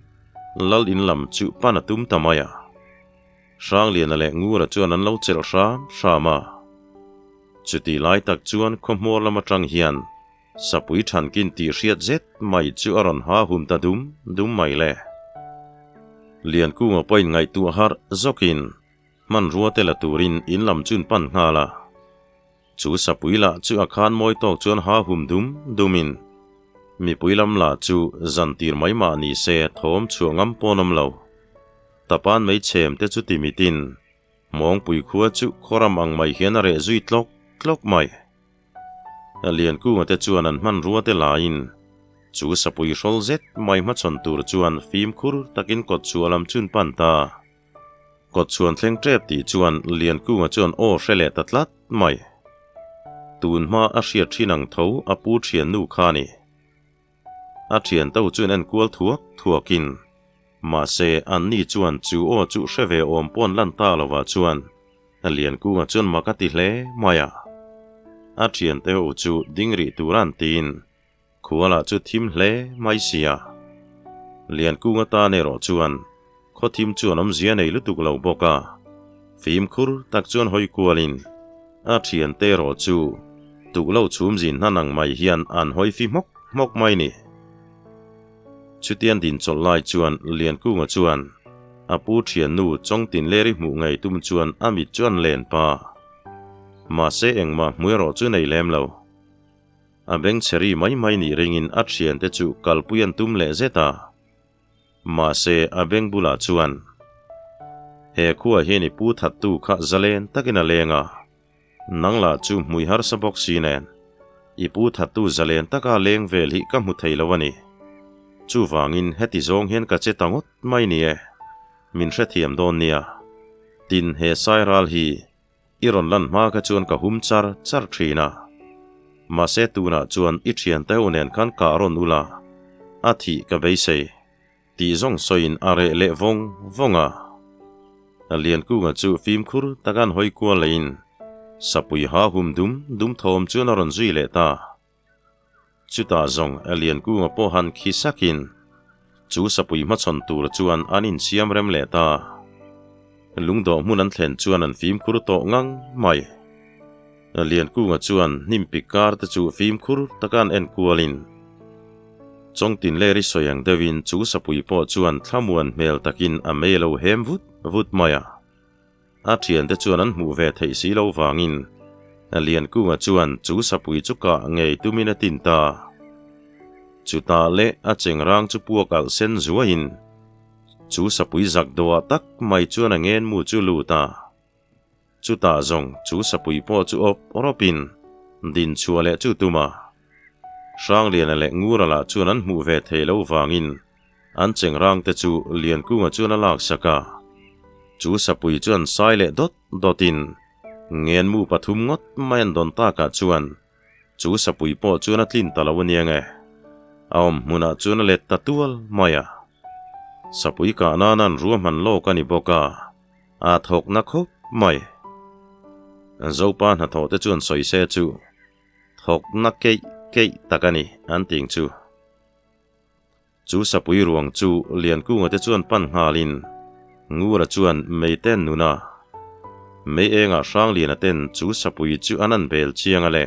Lal in lam chu pan a tum ta mai a. Hrangliana leh Ngura chuan an lo chelh hram hram a. Chutih lai tak chuan khawhmuar lam atang hian Sapui thankin tih hriat zet mai chu a rawn ha hum ta dum dum mai le. Liankunga pawhin ngaihtuah harh zawkin hmanrua te la turin in lam chun pan nghal a. Chu sapui lah chu a khan mawi tawk chuan ha hum dum dumin. Mipui lam lah chu zan tir mai mah ni se thawm chhuah ngam pawn awm lo. Tapan mei chhem te chu ti mitin Mawngpui khua chu khawram ang mai hian a reh zui tlawk tlawk mai. Liankunga te chuan an hmanrua te laiin chu sapui hrawl zet mai hmachhawn tur chuan fimkhur takin kawtchhuah lam chun pan ta. Kawtchhuan thleng tep tih chuan Liankunga chuan aw hre leh ta tlat mai. Tun hma a hriat thin ang tho a pu thiannu kha a ni. A thian to chuan en kual thuak thuakin, mahse anni chuan chu aw chu hre ve awm pawn lan ta lovah chuan Liankunga chuan mak a ti hle mai a. A thiante ho chu ding rih tur an tiin Khualah chu thim hle mai sia. Liankunga tan erawh chuan khaw thim chuan awmzia nei lutuk lo bawk a, fimkhur tak chuan hawi kualin a thiante erawh chu tuklo chhum zin hnan ang mai hian an hawi fi hmawk hmawk mai ni. Chutian din chawlh lai chuan Liankunga chuan a pu thiannu Chawngtinleri hmuh ngei tum chuan a mit chu an len pa. Mahse engmah hmu erawh chu nei lem lo. A bengchheri mai mai nih ringin a thiante chu kalpui an tum leh zet a. Mahse, a beng bulah chuan, He khuaah hian i pu thattu kha zalen takin a leng a, nang lah chu hmui harsa bawk si nen, i pu thattu zalen taka leng vel hi ka hmu thei lo a ni. Chuvangin heti zawng hian ka che ta ngawt mai ni e, min hrethiam dawn nia. Tin, he sairal hi I rawn lan hma kha chuan ka hum char char thin a. Mahse tunah chuan i thiante ho nen khan kah rawn ula, a thih ka beisei, tih zawng sawiin a reh leh vawng vawng a. Liankunga chu fimkhur taka an hawi kual leiin sapui ha hum dum dum thawm chuan a rawn zui leh ta. Chutah zawng Liankunga pawh han khi sakin chu sapui hmachhawn tur chuan an insiam rem leh ta. Lungdawh hmun an thlen chuan an fimkhur tawh ngang mai. Liankunga chuan hnim pik kar te chu fimkhur taka an en kualin Chawngtinleri sawi ang deuhin chu sapui pawh chuan thlamuan hmel takin a mei a lo hem vut vut mai a. A thiante chuan an hmuh ve theih si lo vangin Liankunga chuan chu sapui chu kah ngei tumin a tin ta. Chutah leh a chengrang chu puak alh sen zuaiin chu sapui zak dawhah tak mai chuan a ngenmu chu lut a. Chutah zawng chu sapui pawh chu awp rawpin din chhuah leh chu tum a. Hrangliana leh Ngura lah chuan an hmuh ve thei lo vangin An chengrang te chu Liankunga chuan a laksak a, chu sapui chuan sai leh dawt dawtin ngenmu pathum ngawt mai an dawn takah chuan chu sapui pawh chuan a tlin ta lo aniang e, a awm hmunah chuan a let ta tual mai a. Sapui kah nana an ruahman lawk a ni bawk a, a thawk na khawp mai. Zopa hnathawh te chuan sawi se chu thawk na keih keih tak a ni an ting chu. Chu sapui ruang chu Liankunga te chuan pan nghalin Ngura chuan mei ten nun a. Mei engah Hrangliana ten chu sapui chu an an bel chiang a le,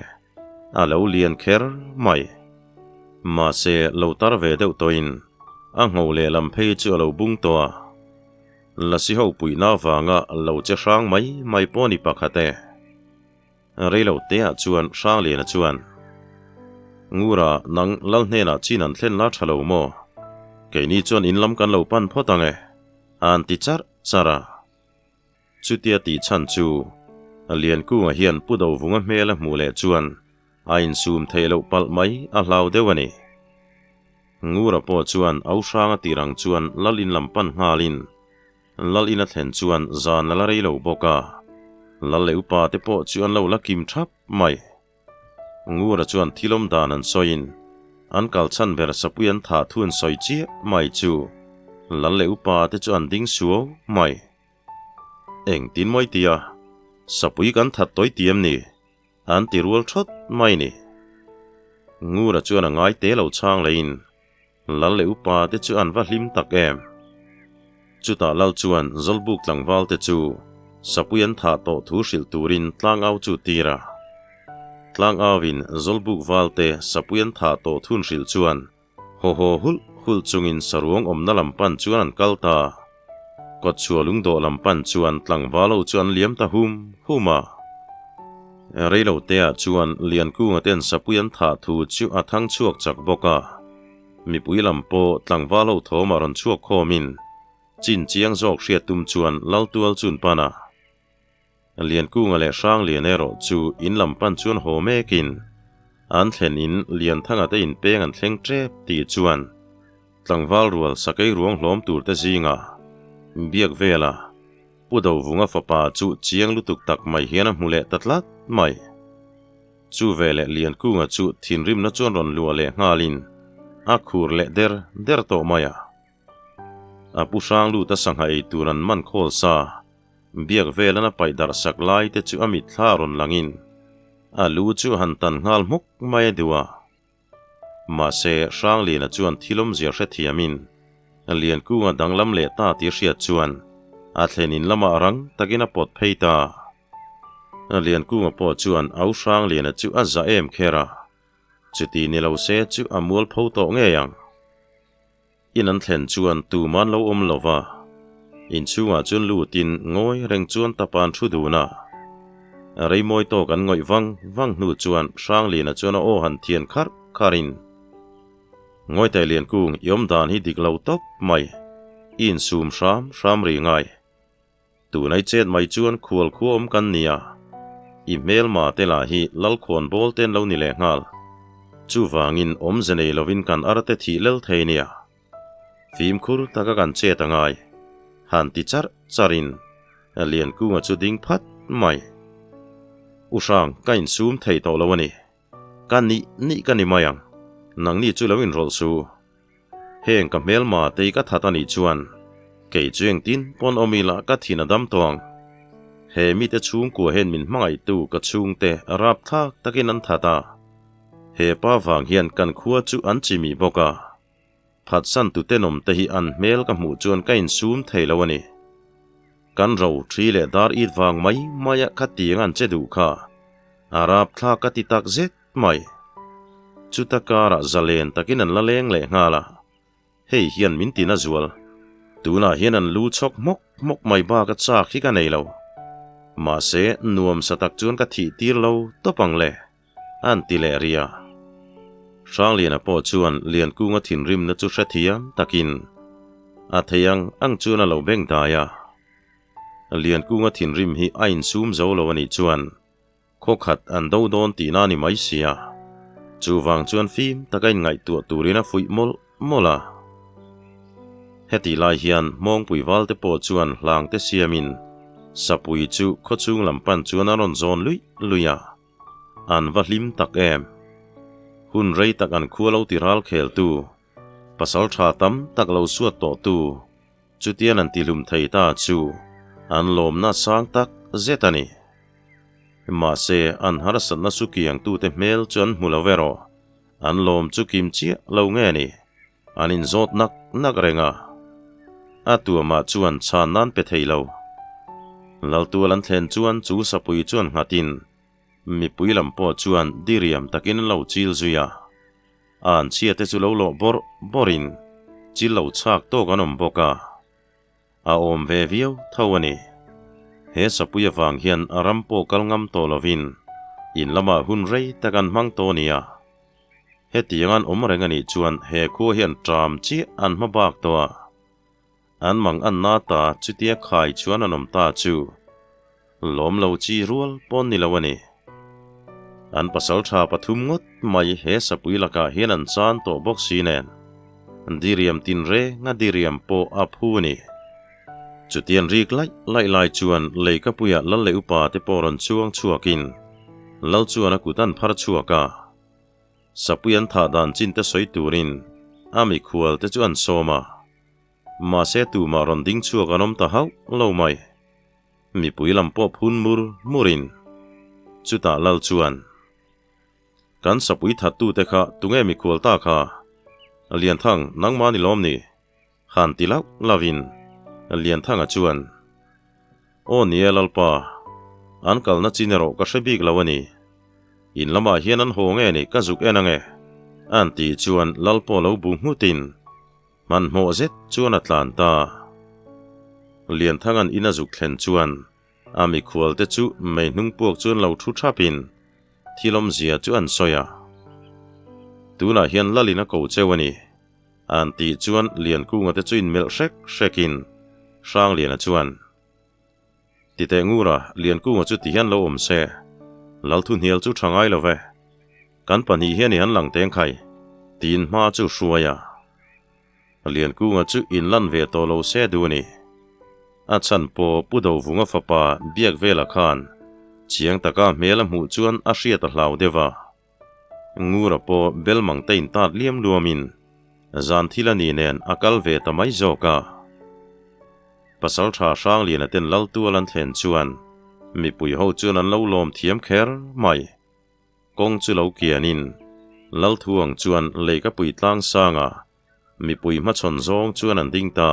a lo lian kher mai. Mahse lo tar ve deuh tawhin a ngho lehlam phei chu a lo bung tawh a. Lasi ho puihna avanga lo che hrang mai mai pawh ni pakhat e. Reilo teah chuan Hrangliana chuan, Ngura, nang lal hnenah chin an thlen la tha lo maw? Keini chuan in lam kan lo pan phawt ang e, a an ti charh charh a. Chutia tih chhan chu Liankunga hian Pu Dovunga hmel a hmuh leh chuan a insum theih loh palh mai a hlau deuh a ni. Ngura pawh chuan au hranga tir ang chuan lal in lam pan nghalin, Lal in a thlen chuan zan a la rei lo bawk a, Lal leh upa te pawh chu an lo la kim thap mai. Ngura chuan thil awm dan an sawiin an kal chhan ber sapui an thah thu an sawi chiah mai chu Lal leh upa te chu an ding suau mai. Engtin mawi tia sapui kan that tawi ti em ni? An ti rual thawt mai ni. Ngura chuan a ngai te lo chhang leiin Lal leh upa te chu an va hlim tak em. Chutah Lal chuan Zawlbuk tlangval te chu sapui an thah tawh thu hrilh turin tlangau chu tir a. Tlangauin Zawlbuk val te sapui an thah tawh thun hrilh chuan haw haw hulh hulh chungin saruang awmna lam pan chuan an kal ta. Kawtchhuah lungdawh lam pan chuan tlangval ho chu an liam ta hum hum a. Reilo teah chuan Liankunga ten sapui an thah thu chu a thang chhuak chak bawk a. Mipui lam pawh tlangval ho thawmah rawn chhuak khawmin chin chiang zawk hriat tum chuan Laltual chun pan a. Liankunga leh Hranglian erawh chu in lam pan chuan haw mekin an thlen in Lianthanga te inpeng an thleng tep tih chuan tlangval rual sakei ruang hlawm tur te zinga biak vela Pu Dovunga fapa chu chiang lutuk tak mai hian a hmu leh ta tlat mai. Chu veleh Liankunga chu thinrimna chuan rawn luah leh nghalin a khur leh der der tawh mai a. A pu Hrangluta sangha ei tur an man khawl sa biak velan a paih darh sak lai te chu a mitthla rawn langin a lu chu a han tan nghal hmuk mai a duh a. Mahse, Hrangliana chuan thil awmzia hrethiamin Liankunga danglam leh ta tih a hriat chuan a thlen in lamah rang takin a pawt phei ta. Liankunga pawh chuan au Hrangliana chu a za em kher a, chuti ni lo se chu a mualpho tawh ngei ang. In an thlen chuan tuman lo awm lo va, inchhungah chuan lutin ngawi reng chuan tapan thu dun a. Reimawi tawk an ngawih vang vang hnu chuan Hrangliana chuan a aw han thian kharh kharhin, Ngawiteh Liankung, i awm dan hi dik lo tawp mai, i insum hram hram ri ngai. Tunai chet mai chuan khual khua awm kan nia, i hmelma te lah hi Lalkhawn bawl te an lo ni leh nghal. Chuvangin awmze nei lovin kan arte thih lel thei nia. Fimkhur taka kan chet a ngai. Han ti charh charhin Liankunga chu ding phat mai. U Hrang, ka insum thei tawh lo a ni. Ka nih nih ka ni mai ang. Nangni chu lo inrawlh su. Heng ka hmelma tei ka that a nih chuan kei chu engtin pawn awm ila ka thin a dam tawh ang. He mite chhungkua hian min hmangaihtu ka chhungte rapthlak takin an that a. He pa vang hian kan khua chu an chimih bawk a. Phatsan tu tenawm te hi an hmel ka hmuh chuan ka insum thei lo a ni. Kan ro thi leh dar it vang mai mai a kha tiang an che duh kha. A rapthlak ka ti tak zet mai. Chuta karah zalen takin an la leng leh nghal a, hei hian min tina zual. Tunah hian an lu chhawk hmawk hmawk mai bak a chak hi ka nei lo. Mahse, nuamsa tak chuan ka thih tir lo tawp ang le, an ti leh ri a. Hrangliana pawh chuan Liankunga thinrimna chu hrethiam takin a thei ang ang chuan a lo beng dai a. Liankunga thinrim hi a insum zo lo a nih chuan Khaw khat an do dawn tihna a ni mai sia. Chuvang chuan fim taka inngaihtuah turin a fuih mawlh mawlh a. Hetih lai hian Hmawngpui valte pawh chuan hlangte siamin Sapui chu khawchhung lam pan chuan a rawn zawn luih luih a. An va hlim tak em! Hun rei tak an khua lo ti ral kheltu, pasal tha tam tak lo suat tawhtu, Chutian an tihlum thei ta chu an lawmna sang tak zet a ni. Mahse, an harsatna chu kiangtute hmel chu an hmu lo erawh, an lawm chu kim chiah lo nge ni? An inzawt nak nak reng a. A tuamah chuan chhan nan pe thei lo. Laltual an thlen chuan chu sapui chuan nghatin mipui lam pawh chuan diriam takin an lo chil zui a. An chhia te chu lo lawh bawrh bawrhin chil lo chhak tawk an awm bawk a, a awm ve viau tho a ni. He sapui avang hian a ram pawh kal ngam tawh lovin in lamah hun rei tak an hmang tawh nia. Hetiang an awm reng a nih chuan he khua hian ṭam chiah an hma bak tawh a, an mang an na ta chutia khai chuan an awm ta chu Lawm lo chi rual pawn ni lo a ni. An pasal tha pathum ngawt mai he sapui lakah hian an chan tawh bawk si nen, diriam tin reng a diriam pawh a phu a ni. Chutian rik laih laih lai chuan leikapuiah lal leh upa te pawh rawn chuang chhuakin lal chuan a kut an phar chhuak a. Sapui an thah dan chin te sawi turin a mikhual te chu an sawm a. Mahse tumah rawn ding chhuak an awm ta hauh lo mai. Mipui lam pawh phun mur murin chutah lal chuan, Kan sapui thattute kha tunge mikhual ta kha? Lianthang, nangmah ni lawm ni? Han ti lauh lauhin Lianthanga chuan, Aw ni e Lalpa, an kalna chin erawh ka hre bik lo a ni. In lamah hian an haw nge ni ka zuk en ange? An tih chuan Lal pawh lo bu nghutin, Hmanhmawh zet chuan a tlan ta. Lianthanga'n in a zuk thlen chuan a mikhual te chu mei hnung puak chuan lo thu thapin thil awmzia chu an sawi a. Tunah hian Lalin a ko cheu a ni. An tih chuan Liankunga te chu inmelh hrek hrekin Hrangliana chuan, Ti teh Ngura, Liankunga chu ti hian lo awm se, Lalthuhnial chu tha ngai lo ve. Kan pahnih hian i han lang teng khai, tiin hma chu hruai a. Liankunga chu inlan ve tawh lo se duh a ni. A chhan pawh Pu Dovunga fapa biak vela khan chiang taka hmel a hmuh chuan a hriat a hlau deuh a. Ngura pawh Belmang te intat liam luamin zan thil a ni nen a kal ve ta mai zawk a. Pasalṭha Hrangliana ten Laltual an thlen chuan mipui ho chuan an lo lawm thiam kher mai. Kawng chu lo kianin Lalthuang chuan Leikapui tlang sanga mipui hmachhawn zawng chuan an ding ta.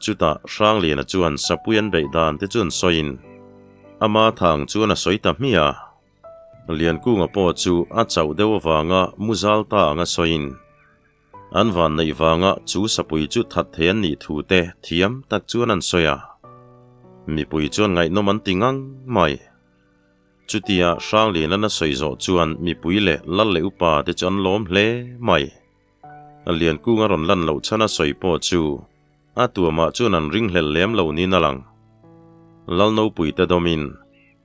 Chutah Hrangliana chuan Sapui an beih dan te chu an sawiin ama thang chuan a sawi ta hmiah a. Liankunga pawh chu a chauh deuh avanga muzal ta anga sawiin an van neih vanga chu Sapui chu that thei an nih thu te thiam tak chuan an sawi a. Mipui chuan ngaihnawm an ti ngang mai. Chutia Hrangliana sawi zawh chuan mipui leh lal leh upa te chu an lawm hle mai. Liankunga rawn lan loh chhan a sawi pawh chu a tuamah chuan an ringhlel lem lo niin a lang. Lalnopui te dawmin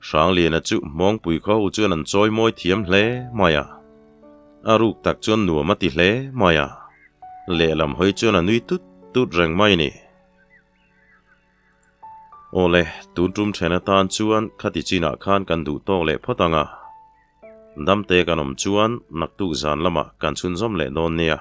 Hrangliana chu Hmawngpui khaw ho chuan an chawi mawi thiam hle mai a. A ruk tak chuan nuam a ti hle mai a. Lehlam hawi chuan a nui tut tut reng mai ni. Awle, tun tum then atan chuan khati chinah khan kan duh tawk leh phawt ang a. Damte kan awm chuan naktuk zan lamah kan chhunzawm leh dawn nia.